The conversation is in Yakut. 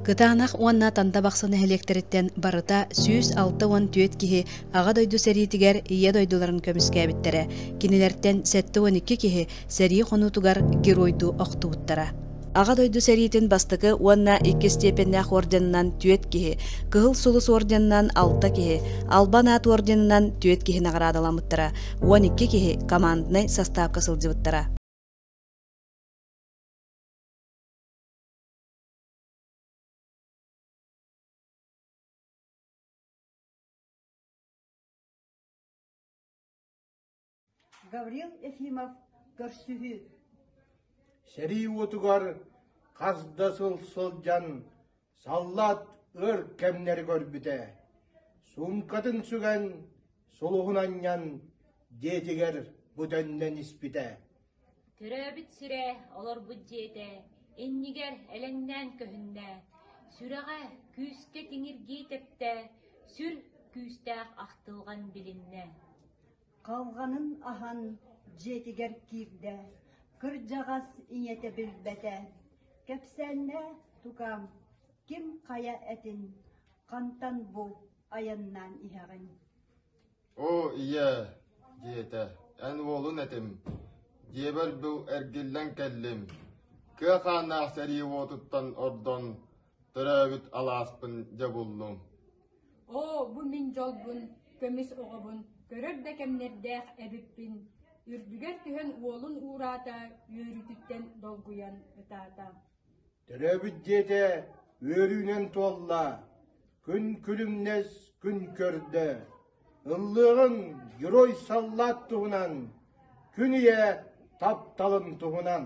Кытаанах уонна Танда Бахсы нэһилиэктэриттэн барыта 164 киһи Аҕа дойду сэриитигэр Ийэ дойдуларын көмүскээбиттэрэ, кинилэртэн 72 киһи сэрии хонуутугар геройдуу охтубуттара. Аҕа дойду сэриитин бастакы уонна иккис степеннээх орденынан түөрт киһи, Кыһыл Сулус орденынан алта киһи, Албан аат орденынан түөрт киһи наҕараадаламмыттара, 12 киһи команднай састаапка сылдьыбыттара. Гаврил Ефимов көрсүһүү Сэрии уотугар хас да сыл сылдьан саллаат өр кэмнэри көрбүтэ. Суумкатын сүгэн, сулуһун анньан дьиэтигэр бу төннөн испитэ. Төрөөбүт сирэ, олорбут дьиэтэ иннигэр элэҥнээн көһүннэ, сүрэҕэ күүскэ тиҥиргии тэптэ, сүр күүстээх ахтылҕан билиннэ. Халҕанын аһан дьиэтигэр киирдэ, кырдьаҕас ийэтэ билбэтэ. Кэпсээннэ тукаам, ким хайа этин, хантан бу айаннаан иһэҕин? Оо, ийээ, диэтэ, эн уолун этим, дьиэбэр бу эргиллэн кэллим, кыа хааннаах сэрии уотуттан ордон, төрөөбүт алааспын дьэ буллум. Оо, бу мин дьолбун, көмүс оҕобун, көрөр да кэмнэрдээх эбиппин, үрдүгэр түһэн уолун уураата, үөрүүтүттэн долгуйан ытаата. Төрөөбүт дьиэтэ үөрүүнэн туолла, күн күлүмнэс күн көрдө. Ыллыаҕыҥ герой саллаат туһунан, күн ийэ тапталын туһунан.